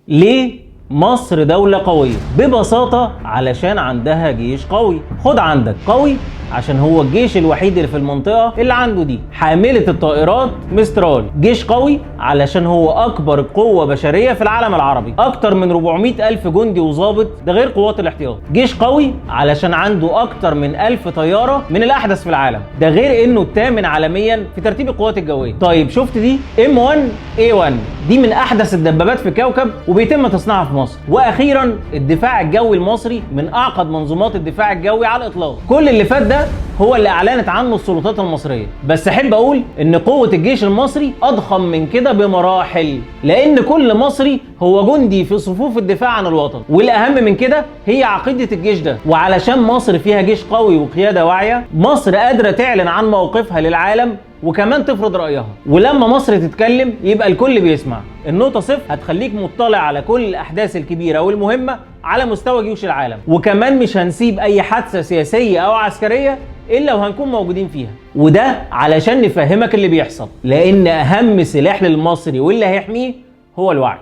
ليه مصر دولة قوية؟ ببساطة علشان عندها جيش قوي. خد عندك قوي عشان هو الجيش الوحيد اللي في المنطقة اللي عنده دي حاملة الطائرات مسترال. جيش قوي علشان هو أكبر قوة بشرية في العالم العربي، أكتر من 400 ألف جندي وظابط، ده غير قوات الاحتياط. جيش قوي علشان عنده أكتر من 1000 طيارة من الأحدث في العالم، ده غير إنه الثامن عالميا في ترتيب القوات الجوية. طيب شفت دي M1A1، دي من أحدث الدبابات في الكوكب وبيتم تصنيعها في مصر. وأخيرا الدفاع الجوي المصري من أعقد منظومات الدفاع الجوي على الإطلاق. كل اللي فات ده هو اللي اعلنت عنه السلطات المصرية، بس احب اقول ان قوة الجيش المصري اضخم من كده بمراحل، لان كل مصري هو جندي في صفوف الدفاع عن الوطن، والاهم من كده هي عقيدة الجيش ده. وعلشان مصر فيها جيش قوي وقيادة واعية، مصر قادرة تعلن عن موقفها للعالم وكمان تفرض رأيها، ولما مصر تتكلم يبقى الكل بيسمع. النقطة صفر هتخليك مطلع على كل الأحداث الكبيرة والمهمة على مستوى جيوش العالم، وكمان مش هنسيب أي حادثة سياسية أو عسكرية إلا وهنكون موجودين فيها، وده علشان نفهمك اللي بيحصل، لأن أهم سلاح للمصري واللي هيحميه هو الوعي.